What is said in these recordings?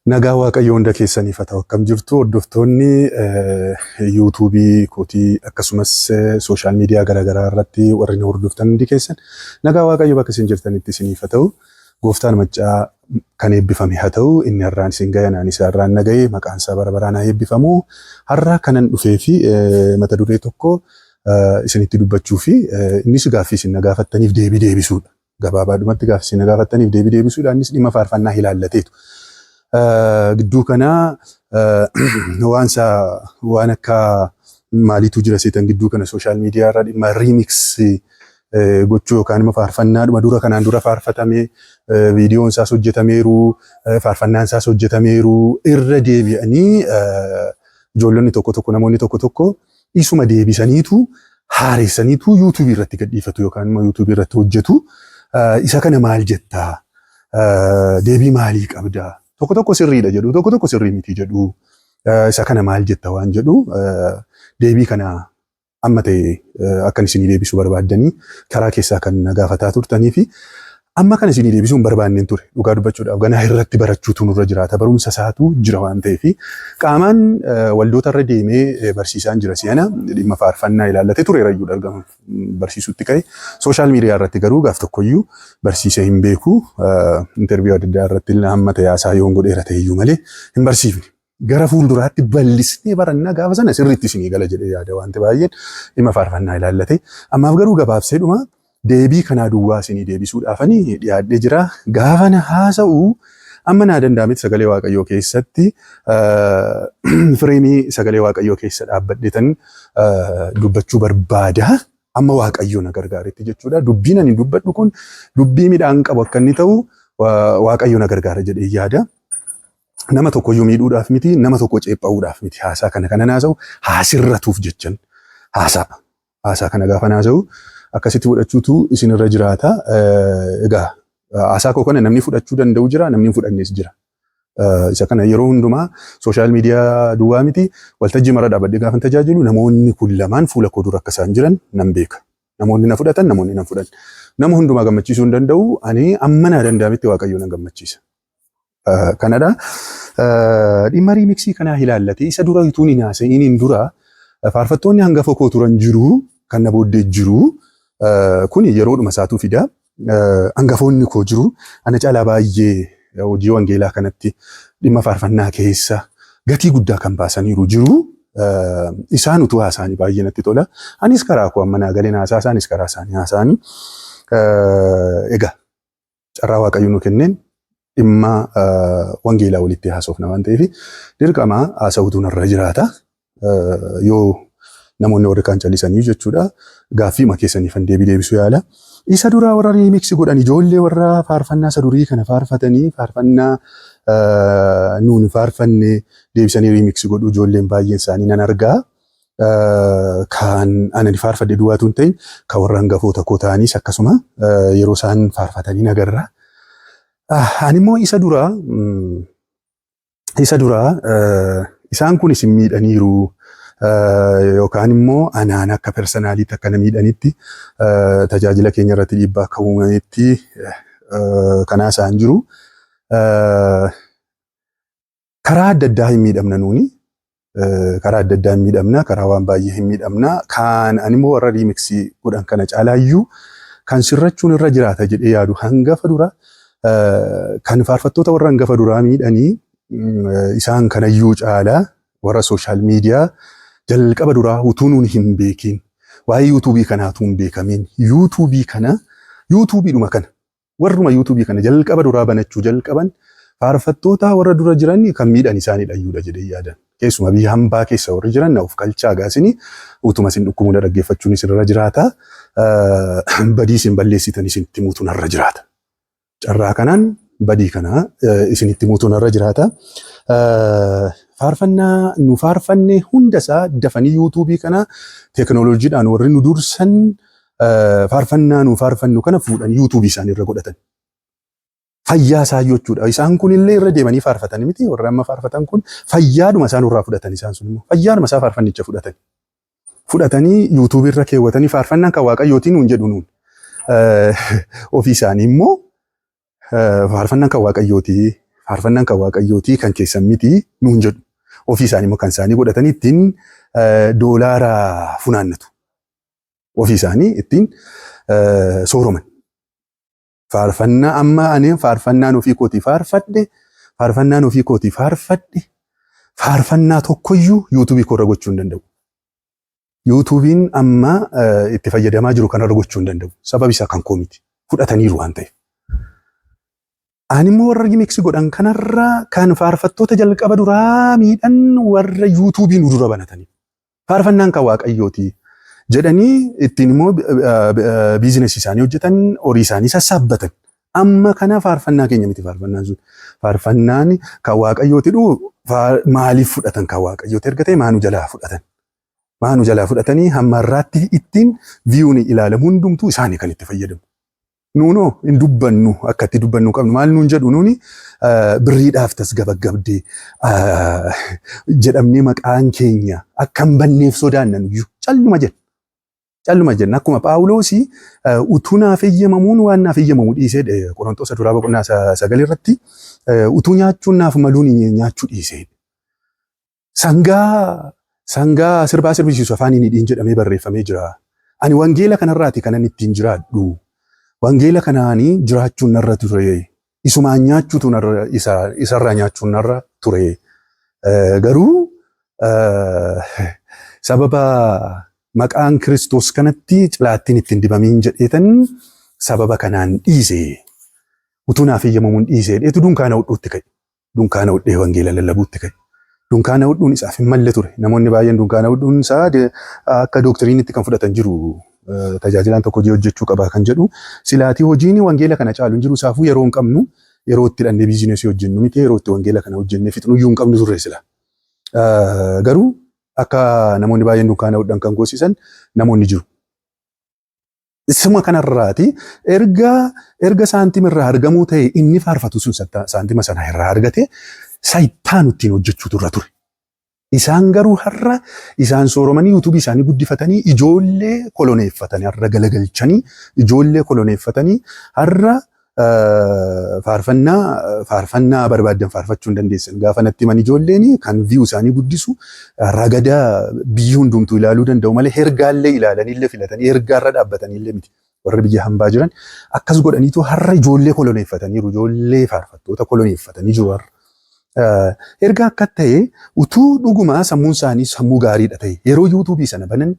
Nagaa Waaqayyoo hunda keessaniif haa ta'u. Akkam jirtu hordoftoonni yuutuubii kootii akkasumas social media garaagaraa irratti warri na hordoftan hundi keessan nagaa Waaqayyoo bakka isin jirtanitti isiniif haa ta'u. Gooftaan maccaa kan eebbifame haa ta'u. Inni har'aan isin ga'e anaan isa har'aan na ga'e maqaan isaa bara baraan haa eebbifamu. Har'a kanan dhufee fi mata duree tokko isinitti dubbachuu fi innis gaaffii isin na gaafattaniif deebii deebisuudha. Gabaabaadhumatti gaaffii isin na gaafattaniif deebii deebisuudha. Innis dhimma faarfannaa ilaallateetu. Gidduu kanaa waan isaa waan akka maaliitu jira seetan gidduu kana social media irra dhimma remix gochuu yookaan immoo faarfannaadhuma dura kanaan dura faarfatame viidiyoon isaas hojjetameeru, faarfannaan isaas hojjetameeru, irra deebi'anii ijoollonni tokko tokko, namoonni tokko tokko isuma deebisaniitu haaressaniitu yuutuubii irratti gadhiifatu yookaan immoo yuutuubii irratti hojjetu. Isa kana maal jettaa? Deebii maalii qabda? Tokko tokko sirriidha jedhu, tokko tokko sirrii miti jedhu. Isa kana maal jetta waan jedhu deebii kana amma ta'e akkan isinii deebisuu barbaaddanii karaa keessaa kan na gaafataa turtanii fi amma kan isinii deebisuu hin barbaanneen ture. Dhugaa dubbachuudhaaf ganaa irratti barachuutu nurra jiraata. Barumsa isaatu jira waan ta'eef qaamaan waldoota irra deemee barsiisaan jira si'ana dhimma faarfannaa ilaallatee ture rayyuu argama barsiisutti ka'e. Social media irratti garuu gaaf tokkoyyuu barsiisee hin beeku. Interview adda addaa irratti hamma ta'e haasaa yoon godheera ta'eyyuu malee hin barsiifne. Gara fuulduraatti bal'isnee barannaa gaafa sana sirriitti isinii gala jedhee yaada wanti baay'een dhimma faarfannaa ilaallate. Ammaaf garuu gabaabsee dhuma deebii kanaa duwwaa isinii deebisuudhaafanii dhiyaadhee jira. Gaafa na haasa'u amma naa danda'ametti sagalee Waaqayyoo keessatti fireemii sagalee Waaqayyoo keessa dhaabbadheetan dubbachuu barbaada. Amma Waaqayyoo na gargaaretti jechuudha. Dubbiin ani dubbadhu kun dubbii midhaan qabu akka inni ta'u Waaqayyo na gargaara jedhee yaada. Nama tokkoyyuu miidhuudhaaf miti, nama tokko ceepha'uudhaaf miti. Haasaa kana kanan haasa'u haasirratuuf jechan haasaa. Haasaa kana gaafa haasa'u akkasitti fudhachuutu isinirra jiraata. Egaa haasaa koo kana namni fudhachuu danda'u jira, namni hin fudhannes jira. Isa kana yeroo hundumaa social media duwwaa miti, waltajjii mara dhaabbadhee gaafa tajaajilu namoonni kun lamaan fuula koo dura akka isaan jiran nan beeka. Namoonni na fudhatan, namoonni na fudhan. Nama hundumaa gammachiisuu hin danda'u. Ani amma naa danda'ametti Waaqayyo nan gammachiisa. Kanadha. Dhimma remixii kanaa ilaallatee isa dura utuun hin haasa'iniin dura faarfattoonni hangafa koo turan jiru, kan na booddee jiru. Kun yeroodhuma isaatu fida. Hangafoonni koo jiru. Ana caalaa baay'ee hojii wangeelaa kanatti dhimma faarfannaa keessa gatii guddaa kan baasaniiru jiru. Isaan utuu haasa'anii baay'ee natti tola. Anis karaa koo amma naa galeen haasaa, isaanis karaa isaanii haasa'anii. Egaa carraa Waaqayyo nu kenneen dhimma wangeelaa walitti haasofna waan ta'eef dirqama haasa'utu narra jiraata. Yoo namoonni warri kaan callisanii jechuudha. Gaaffiima keessaniifan deebii deebisuu yaala. Isa duraa warra remix godhan, ijoollee warra faarfannaa isa durii kana faarfatanii, faarfannaa nuun faarfanne deebisanii remix godhu ijoolleen baay'een isaanii nan argaa. Kan ani faarfadhe duwwaatu hin ta'in kan warra hangafoota koo ta'anis akkasuma yeroo isaan faarfatanii nagarra. Ani immoo isa duraa isaan kun isin miidhaniiru yookaan immoo anaan akka personallyitti akka na miidhanitti, tajaajila keenya irratti dhiibbaa akka uumametti kanaa isaan jiru. Karaa adda addaa hin miidhamna nuuni. Karaa adda addaa hin miidhamna, karaa waan baay'ee hin miidhamna. Kan ani immoo warra remixii godhan kana caalaayyuu kan sirrachuun irra jiraata jedhee yaadu hangafa dura kan faarfattoota warra hangafa duraa miidhanii isaan kanayyuu caalaa warra social media jalqaba duraa utuu nuun hin beekin, waa'ee yuutuubii kanaatu hin beekamin, yuutuubii kana, yuutuubiidhuma kana, warruma yuutuubii kana jalqaba duraa banachuu jalqaban faarfattoota warra dura jiran kan miidhan isaanidha iyyuudha jedhee yaadan. Keessumaa biyya hambaa keessa warri jiran na of qalchaa gaasini utuma isin dhukkubuu na dhaggeeffachuun isinirra jiraata. Badii isin balleessitan isinitti himuutu narra jiraata. Carraa kanaan badii kana isinitti himuutu narra jiraata. Faarfannaa nu faarfanne hundasaa dafanii yuutuubii kana teekinooloojiidhaan warri nu dursan faarfannaa nu faarfannu kana fuudhan yuutuubii isaanii irra godhatan. Fayyaa isaa jechuudha. Isaan kun illee irra deemanii faarfatan miti. Warri amma faarfatan kun fayyaadhuma isaan irraa fudhatan, isaan sun immoo fayyaadhuma isaa faarfannicha fudhatan. Fudhatanii yuutuubii irra keewwatanii faarfannaan kan Waaqayyootiin nuun jedhu nuun. Ofii isaanii immoo faarfannaan kan Waaqayyooti. Faarfannaan kan Waaqayyootii, kan keessan miti nuun jedhu. Ofii isaanii immoo kan isaanii godhatanii ittiin doolaara funaannatu. Ofii isaanii ittiin sooroman. Faarfannaa amma ani faarfannaan ofii kootii faarfadhe, faarfannaan ofii kootii faarfadhe, faarfannaa tokkoyyuu yuutuubii koorra gochuu hin danda'u. Yuutuubiin amma itti fayyadamaa jiru kanarra gochuu hin danda'u. Sababi isaa kan koo miti. Fudhataniiru waan ta'eef. Ani immoo warra remix godhan kanarra kan faarfattoota jalqaba duraa miidhan warra yuutuubii nu dura banatanii. Faarfannaan kan Waaqayyooti jedhanii ittiin immoo biizinesii isaanii hojjetan, horii isaanii sassaabbatan. Amma kana faarfannaa keenya miti faarfannaan sun. Faarfannaan kan Waaqayyooti dhu maaliif fudhatan? Kan Waaqayyooti erga ta'e maanu jalaa fudhatan? Maanu jalaa fudhatanii hamma har'aatti ittiin viewn ilaalamu hundumtuu isaanii kan itti fayyadamu. Nuunoo hin dubbannu, akka itti dubbannu qabnu. Maal nuun jedhu? Nuuni birriidhaaf tasgabagabdee jedhamnee maqaan keenya akka hin banneef sodaannan iyyuu calluma jenna. Calluma jenna. Akkuma Phaawuloosii utuu naaf eeyyamamuun waan naaf eeyyamamu dhiisee, Qorontoos duraa boqonnaa 9 irratti, utuu nyaachuun naaf maluun nyaachuu dhiisee. Sangaa sirbaa sirbisiisu afaan hin hidhiin jedhamee barreeffamee jira. Ani wangeela kanarraati kanan ittiin jiraadhu. Wangeela kanaanii jiraachuun narra ture. Isumaan nyaachuutu narra, isarraa nyaachuun narra ture. Garuu sababa maqaan Kiristoos kanatti cilaattiin ittiin dibamiin jedheetan sababa kanaan dhiise. Utuu naaf eeyyamamuun dhiisee dheetu dunkaana hodhuutti ka'e. Dunkaana hodhee wangeela lallabuutti ka'e. Dunkaana hodhuun isaaf hin malle ture. Namoonni baay'een dunkaana hodhuun isaa akka dooktiriinitti kan fudhatan jiru. Tajaajilaan tokko hojii hojjechuu qaba kan jedhu. Silaatii hojiin wangeela kana caalu hin jiru. Isaafuu yeroo hin qabnu, yeroo itti dhannee biizinesii hojjennu miti, yeroo itti wangeela kana hojjennee fixnu iyyuu hin qabnu turre sila. Garuu akka namoonni baay'een dunkaana hodhan kan goosisan namoonni jiru. Isuma kanarraati erga saantima irraa argamuu ta'e, inni faarfatu sun saantima sana irraa argate sayittaan ittiin hojjechuutu irra ture. Isaan garuu har'a isaan sooromanii yuutuubii isaanii guddifatanii, ijoollee koloneeffatanii, har'a galagalchanii ijoollee koloneeffatanii, har'a faarfannaa barbaaddan faarfachuu hin dandeessan. Gaafa natti himan ijoolleen kan view isaanii guddisu ragada biyyi hundumtuu ilaaluu danda'u malee ergaallee ilaalaniillee filatanii ergaarra dhaabbataniillee miti. Warri biyya hambaa jiran akkas godhaniitu har'a ijoollee koloneeffataniiru. Ijoollee faarfattoota koloneeffatanii jiru har'a. Erga akka ta'e, utuu dhugumaa sammuun isaanii sammuu gaariidha ta'e, yeroo yuutuubii sana banan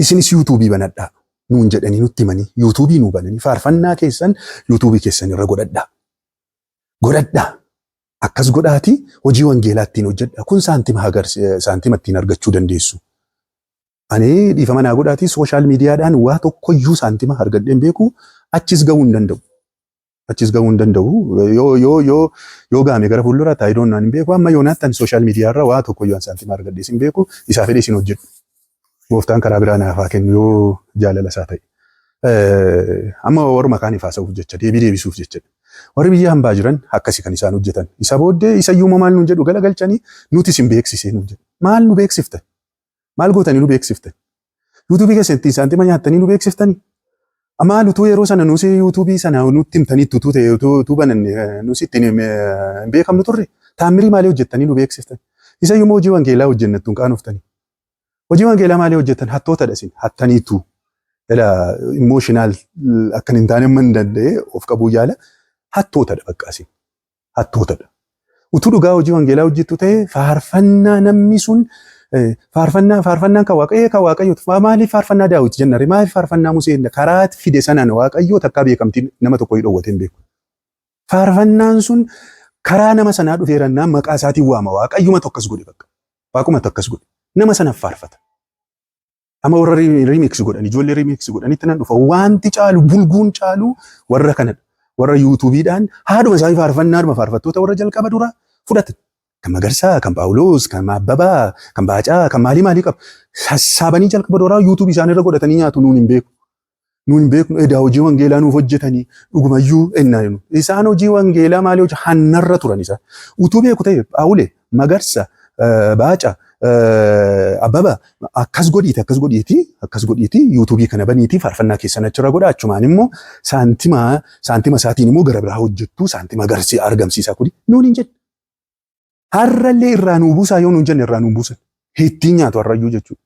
isinis yuutuubii banadhaa nuun jedhanii nutti himanii, yuutuubii nuu bananii, faarfannaa keessan yuutuubii keessan irra godhadhaa. Godhadhaa. Akkas godhaati hojii wangeelaa ittiin hojjedhaa. Kun saantima ittiin argachuu dandeessu. Ani dhiifama naa godhaati, social miidiyaadhaan waa tokkoyyuu saantima argadheen beeku, achis gahuu hin danda'u. Achis gahuu hin danda'u. Yoo gaame gara fuuldura taayidoon naan hin beeku. Amma yoonaatti ani social miidiyaarra waa tokkoyyuu saantima argadhees hin beeku. Isaa fedhee isin hojjedhu. Gooftaan karaa biraa naaf haa kennu yoo jaalala isaa ta'e. Amma waruma kaaniif haasa'uuf jecha, deebii deebisuuf jecha. Warri biyya hambaa jiran akkasi kan isaan hojjetan. Isa booddee isa iyyuu maal nuun jedhu? Galagalchanii nuti isin beeksisee nuun jedhu. Maal nu beeksiftan? Maal gootanii nu beeksiftan? Yuutuubii keessatti ittiin saantima nyaattanii nu beeksiftanii? Maal utuu yeroo sana nusi yuutuubii sana nutti himtanii utuu ta'e, utuu bananne nusi ittiin hin beekamnu turre. Taammirii maalii hojjettanii nu beeksiftan? Isa iyyuu hojii wangeelaa hojjennattu hin qaanoftanii. Hojii wangeelaa maalii hojjettan? Hattootadha isin, hattaniitu. Ela emotional akkan hin taane man danda'e of qabuu yaala. Hattootadha bakka isin. Hattootadha. Utuu dhugaa hojii wangeelaa hojjettu ta'e, faarfannaa namni sun faarfannaan kan Waaqayyo, kan Waaqayyooti. Maaliif faarfannaa Daawit jennare? Maaliif faarfannaa Musee jenna? Karaa fide sanaan Waaqayyoo takkaa beekamtii nama tokko dhoowwatee hin beeku. Faarfannaan sun karaa nama sanaa dhufeerannaan maqaa isaatiin waama. Waaqayyumatu akkas godhe bakka. Waaqumatu akkas godhe. Nama sanaaf faarfata. Amma warra remix godhan, ijoollee remix godhanitti nan dhufa. Wanti caalu, bulguun caalu warra kanadha. Warra yuutuubiidhaan haadhuma isaanii faarfannaadhuma faarfattoota warra jalqaba dura fudhatan. Kan Magarsaa, kan Phaawulos, kan Abbabaa, kan Baacaa, kan maalii maalii qabu. Sassaabanii jalqaba duraa yuutuubii isaanii irra godhatanii nyaatu, nuun hin beeku. Nuun hin beeknu, edaa hojii wangeelaa nuuf hojjetanii dhugumayyuu ennaa jennu. Isaan hojii wangeelaa maalii hojii hannarra turan isaan. Utuu beeku ta'e Phaawule, Magarsa, Baaca, Abbaba, akkas godhiiti, akkas godhiiti, akkas godhiiti, YouTubeii kana baniitii faarfannaa keessan achirra godha, achumaan immoo saantima isaatiin immoo gara biraa hojjettu, saantima garsii argamsiisaa kuni nuun hin jenne. Har'allee irraa nuu buusaa yoo nuun jenne irraa nuu buusan. Ittiin nyaatu har'ayyuu jechuudha.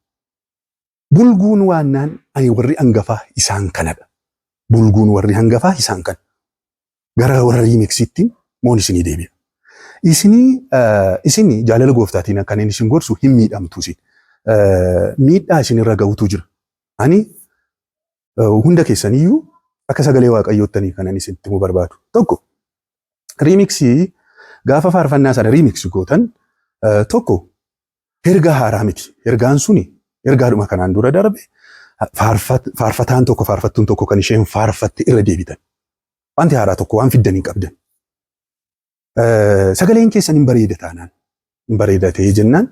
Bulguun waannaan ani warri hangafaa isaan kanadha. Bulguun warri hangafaa isaan kana. Gara warra remixiitti moon isinii deebi'a. Isinii jaalala gooftaatiin kan inni isin gorsu hin miidhamtu isin. Miidhaa isinirra gahutu jira. Ani hunda keessaniyyuu akka sagalee waaqayyoottanii kanan isinitti himuu barbaadu. Tokko, remixii gaafa faarfannaa sana remix gootan, tokko ergaa haaraa miti. Ergaan suni ergaadhuma kanaan dura darbe, faarfataan tokko, faarfattuun tokko kan isheen faarfatte irra deebitan. Wanti haaraa tokko waan fiddan hin qabdan. Sagaleen keessan hin bareeda taanaan, hin bareeda ta'ee jennaan,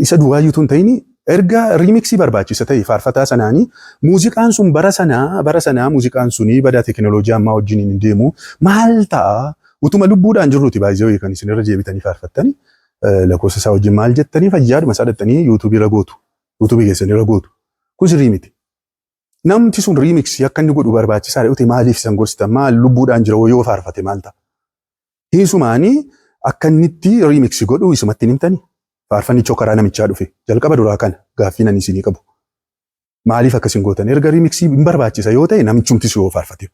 isa duwwaayyuutu hin ta'in, erga remixii barbaachisa ta'e faarfataa sanaanii muuziqaan sun bara sanaa muuziqaan suni badaa teekinooloojii ammaa wajjin hin deemu maal ta'a? Utuma lubbuudhaan jirruuti baay'ee kan isin irra deebitanii faarfattanii, lakkoofsa isaa wajjin maal jettanii, fayyaadhuma isaa dhattanii YouTubeii irra gootu, YouTubeii keessan irra gootu. Kun sirrii miti. Namti sun remixii akka inni godhu barbaachisaadha yoo ta'e, maaliif isan gorsitan? Maal, lubbuudhaan jira yoo faarfate maal ta'a? Hiisumaanii akka inni itti remixii godhu isumatti hin himtanii? Faarfannichoo karaa namichaa dhufe jalqaba duraa kana gaaffii nan isinii qabu. Maaliif akkas hin gootan? Erga remixii hin barbaachisa yoo ta'e, namichumti yoo faarfate.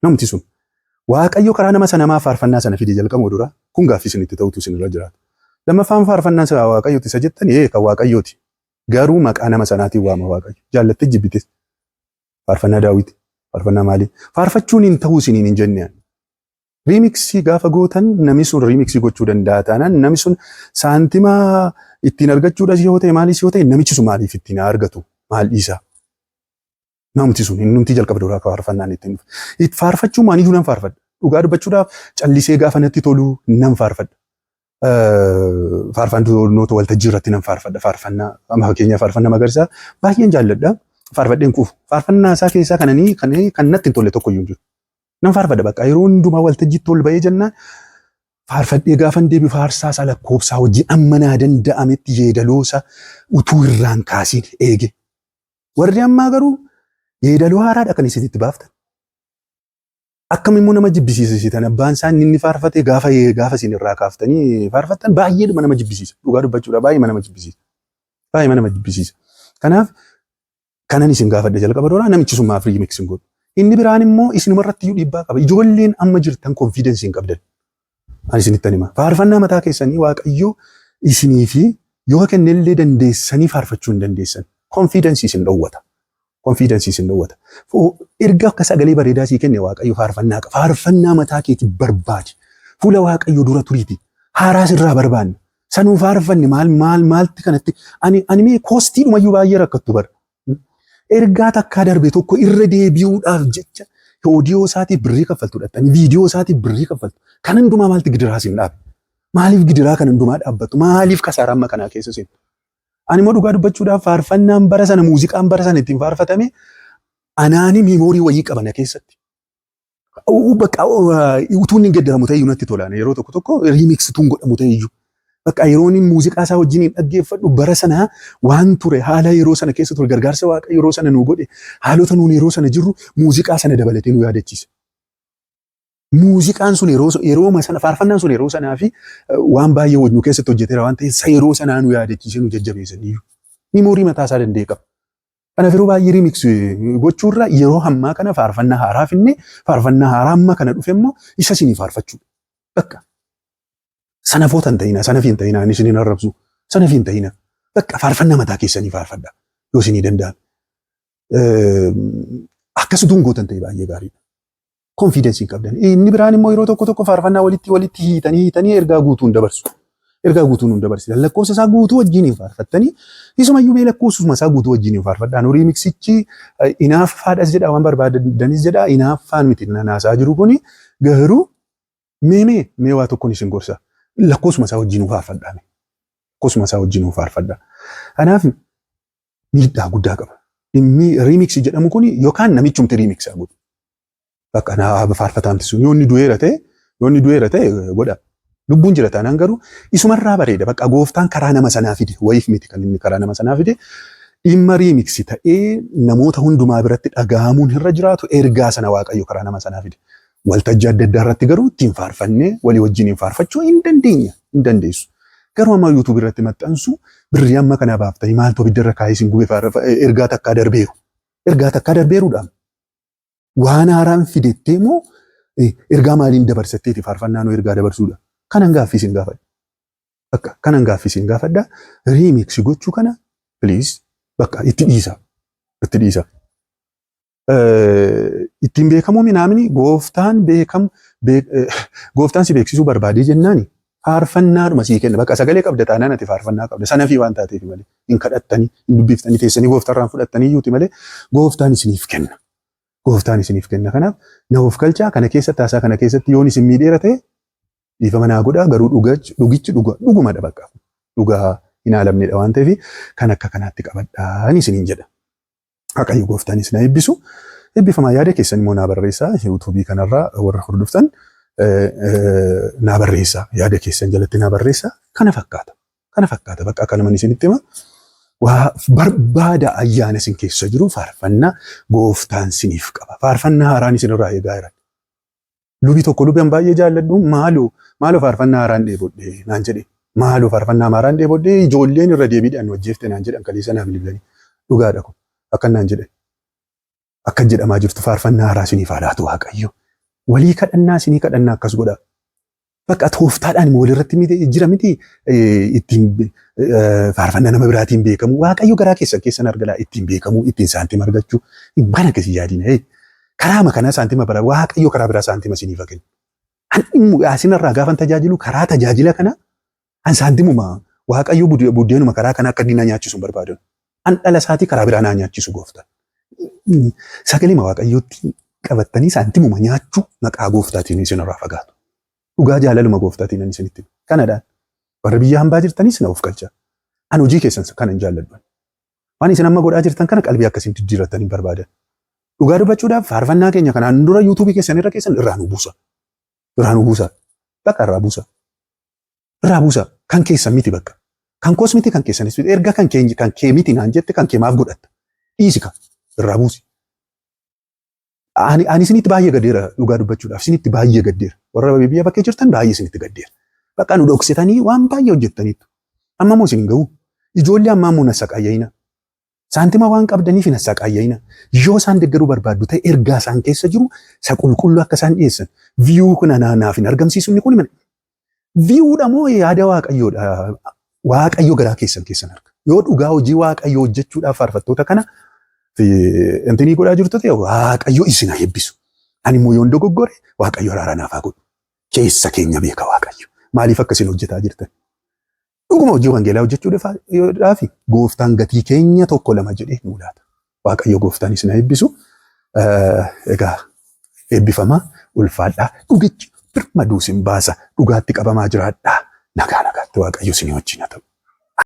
Namti sun Waaqayyo karaa nama sanamaa faarfannaa sana fide jalqaba duraa, kun gaaffii isinitti ta'utu isinirra jiraata. Lammaffaan, faarfannaan sana Waaqayyooti isa jettan, ee, kan Waaqayyooti. Garuu maqaa nama sanaatiin waama Waaqayyo. Jaallattee jibbites. Faarfannaa Daawiti. Faarfannaa maalii? Faarfachuun hin ta'uu isiniin hin jenne. Remixii gaafa gootan, namni sun remixii gochuu danda'a taanaan, namni sun saantima ittiin argachuudhas yoo ta'e, maalis yoo ta'e, namichi sun maaliif ittiin argatu? Maal dhiisa? Namti sun innumti jalqaba duraa faarfannaan ittiin dhufe. Faarfachuu maaniyyuu nan faarfadha. Dhugaa dubbachuudhaaf callisee gaafa natti tolu nan faarfadha. Faarfannoota waltajjii irratti nan faarfadha. Faarfannaa amma fakkeenyaaf faarfannaa Magarsaa baay'een jaalladha. Faarfadheen quufu. Faarfannaa isaa keessaa kananii kan natti hin tolle tokko iyyuu hin jiru. Nan faarfadha, bakka yeroo hundumaa waltajjiitti ol ba'ee jennaan faarfadhee gaafan deebi'u, faarsaa isaa lakkoofsaa wajjin amma naa danda'ametti yeedaloo isaa utuu irraan kaasiin eege. Warri ammaa garuu yeedaloo haaraadha kan isinitti baaftan. Akkam immoo nama jibbisiisitan! Abbaan isaa inni faarfate gaafa isin irraa kaaftanii faarfattan baay'eedhuma nama jibbisiisa. Dhugaa dubbachuudha baay'ee nama jibbisiisa. Baay'ee nama jibbisiisa. Kanaaf kanan isin gaafadhe jalqaba duraa, namichi sun maaf remix hin godhu? Inni biraan immoo isinuma irratti iyyuu dhiibbaa qaba. Ijoolleen amma jirtan confidenceii hin qabdan. Ani isinittan hima. Faarfannaa mataa keessanii Waaqayyo isinii fi yoo kennellee dandeessanii faarfachuu hin dandeessan. Confidenceii isin dhowwata. Confidenceii isin dhowwata. Erga akka sagalee bareedaa sii kenne Waaqayyo, faarfannaa qaba. Faarfannaa mataa keetii barbaadi. Fuula Waaqayyo dura turiiti. Haaraa sirraa barbaanna. Sanuu faarfanne maal maal maalti kanatti ani mee costiidhumayyuu baay'ee rakkattu bara. Ergaa takkaa darbe tokko irra deebi'uudhaaf jecha audio isaatiif birrii kaffaltu dhattanii, viidiyoo isaatiif birrii kaffaltu. Kan hundumaa maalti gidiraa sin dhaabe? Maaliif gidiraa kan hundumaa dhaabbattu? Maaliif kasaaraa amma kanaa keessa seentu? Ani immoo dhugaa dubbachuudhaaf faarfannaan bara sana, muuziqaan bara sana ittiin faarfatame anaani memory wayii qabana keessatti. Bakka utuu inni geddaramu ta'e iyyuu natti tolaan, yeroo tokko tokko remix tuun godhamu ta'e iyyuu. Bakka yeroo inni muuziqaa isaa wajjin hin dhaggeeffadhu, bara sana waan ture, haala yeroo sana keessa ture, gargaarsa Waaqa yeroo sana nu godhe, haalota nuun yeroo sana jirru muuziqaa sana dabalatee nu yaadachiisa. Muuziqaan sun yeroo sana, faarfannaan sun yeroo sanaa fi waan baay'ee nu keessatti hojjeteera waan ta'eef, yeroo sanaa nu yaadachiisee nu jajjabeessan iyyuu. Memory mataa isaa danda'e qaba. Kanaaf yeroo baay'ee remix gochuurra yeroo ammaa kana faarfannaa haaraa finne, faarfannaa haaraa amma kana dhufe immoo isa isinii faarfachuudha. Bakka sanafoota hin ta'ina, sanafi hin ta'ina, ani isiniin arrabsu, sanafi hin ta'ina. Bakka faarfannaa mataa keessanii faarfadha yoo isinii danda'ame. Akkasutuun gootan ta'e baay'ee gaariidha. Confidenceii hin qabdan. Inni biraan immoo yeroo tokko tokko faarfannaa walitti hiitanii hiitanii ergaa guutuu hin dabarsu. Ergaa guutuu hin dabarsitan. Lakkoofsa isaa guutuu wajjin hin faarfattanii, isumayyuu mee lakkoofsuma isaa guutuu wajjin hin faarfadhaan. Remixichi inaaffaadhas jedha, waan barbaadanis jedha, inaaffaan miti naasaa jiru kuni, garuu mee mee mee waa tokkoon isin gorsa. Lakkoofsuma isaa wajjin faarfadhaa. Lakkoofsuma isaa wajjin faarfadhaa. Kanaaf miidhaa guddaa qaba. Dhimmi remixii jedhamu kuni yookaan namichumti remixaa godhu. Bakka naa faarfataamti sun yoo inni du'eera ta'e godha. Lubbuun jira taanaan garuu isumarraa bareeda. Bakka gooftaan karaa nama sanaa fide wayiif miti kan inni karaa nama sanaa fide. Dhimma remix ta'ee namoota hundumaa biratti dhaga'amuun irra jiraatu ergaa sana Waaqayyo karaa nama sanaa fide. Waltajjii adda addaa irratti garuu ittiin faarfannee walii wajjin faarfachuu hin dandeenya, hin dandeessu. Garuu amma YouTube irratti maxxansu birrii amma kana baaftanii maaltu abidda irra kaa'ee isin gube ergaa takkaa darbeeru. Ergaa takkaa darbeeruudha. Waan haaraan fidettee moo ergaa maaliin dabarsatteeti faarfannaa nuu ergaa dabarsuudha. Kanan gaaffii isin gaafadha. Bakka kanan gaaffii isin gaafadha. Remix gochuu kana please bakka itti dhiisa. Itti dhiisa. Ittiin beekamuu minaamini gooftaan beekamu gooftaan si beeksisuu barbaadee jennaani faarfannaadhuma sii kenna. Bakka sagalee qabda taanaan ati faarfannaa qabda. Sanafii waan taateef malee hin kadhattanii hin dubbiftanii teessanii gooftarraan fudhattanii iyyuuti malee gooftaan isiniif kenna. Gooftaan isiniif kenna. Kanaaf na of galchaa kana keessatti haasaa kana keessatti yoon isin miidheera ta'e dhiifama naa godhaa garuu dhugichi dhuga dhugumadha bakka. Dhugaa hin haalamnedha waan ta'eef kan akka kanaatti qabadhaan isiniin jedha. Waaqayyo gooftaan isin haa eebbisu. Eebbifamaa yaada keessan immoo naa barreessaa yuutuubii kanarraa warra hordoftan naa barreessaa yaada keessan jalatti naa barreessaa kana fakkaata. Kana fakkaata bakka akka naman isinitti hima. Waa barbaada ayyaana isin keessa jiru faarfannaa gooftaan siniif qaba. Faarfannaa haaraan isinirraa eegaa jiran. Lubi tokko lubi an baay'ee jaalladhu maaloo maaloo faarfannaa haaraan dheebodhe naan jedhe. Maaloo faarfannaa haaraan dheebodhe ijoolleen irra deebiidhaan nu ajjeefte naan jedhan kaleessa naa bilbilanii. Dhugaadha kun akkan naan jedhan. Akka jedhamaa jirtu faarfannaa haaraa isiniif haa laatu Waaqayyo. Walii kadhannaa isinii kadhannaa akkas godhaa. Bakka tooftaadhaan immoo walirratti miti jira miti ittiin faarfannaa nama biraatiin beekamu. Waaqayyo garaa keessan keessan argalaa ittiin beekamu ittiin saantima argachuu waan akkasii yaadina. Karaa kanaa saantima bara Waaqayyo karaa biraa saantima isiniif haa kennu. An dhimmu asinarraa gaafan tajaajilu karaa tajaajila kana an saantimuma Waaqayyo buddeenuma karaa kana akka inni na nyaachisu hin barbaadan. An dhala isaatii karaa biraa naa nyaachisu gooftaan. Sagalema Waaqayyootti qabattanii saantimuma nyaachuu maqaa gooftaatiin isinirraa fagaatu. Dhugaa jaalaluma gooftaatiin ani isinitti hima. Kanadhaan warra biyya hambaa jirtanis na of galcha. An hojii keessan kana hin jaalladhu. Waan isin amma godhaa jirtan kana qalbii akkasiin diddiirrattan hin barbaadan. Dhugaa dubbachuudhaaf faarfannaa keenya kanaan dura yuutuubii keessan irra keessan irraa nu buusa. Irraa nu buusa. Bakka irraa buusa. Irraa buusa. Kan keessan miti bakka. Kan koos miti kan keessanis miti. Erga kan keenya kan kee miti naan jette kan kee maaf godhatta. Dhiisi ka. Irraa buusi. Ani isinitti baay'ee gaddeera dhugaa dubbachuudhaaf isinitti baay'ee gaddeera. Warra biyya bakkee jirtan baay'ee isinitti gaddeera. Bakka nu dhoksitanii waan baay'ee hojjettaniittu. Amma immoo isin hin ga'u. Ijoollee ammaa immoo na saqaayya'ina. Saantima waan qabdaniif hin hassaqaayya'ina. Yoo isaan deeggaruu barbaaddu ta'e ergaa isaan keessa jiru isa qulqulluu akka isaan dhiyeessan. Viyuu kun naaf hin argamsiisu inni kun mana. Viyuudha moo yaada Waaqayyoodha? Waaqayyo garaa keessan keessan arga. Yoo dhugaa hojii Waaqayyoo hojjechuudhaaf faarfattoota kana intinii godhaa jirtu ta'e Waaqayyo isin haa eebbisu. Ani immoo yoon dogoggore Waaqayyo araara naaf haa godhu. Keessa keenya beeka Waaqayyo. Maaliif akka isin hojjetaa jirtan? Dhuguma hojii wangeelaa hojjechuudhaaf gooftaan gatii keenya tokko lama jedhee nuu laata. Waaqayyo gooftaan isin haa eebbisu. Egaa eebbifamaa ulfaadhaa dhugichi birmaduu isin baasa dhugaatti qabamaa jiraadhaa. Nagaa nagaatti Waaqayyo isin wajjin haa ta'u.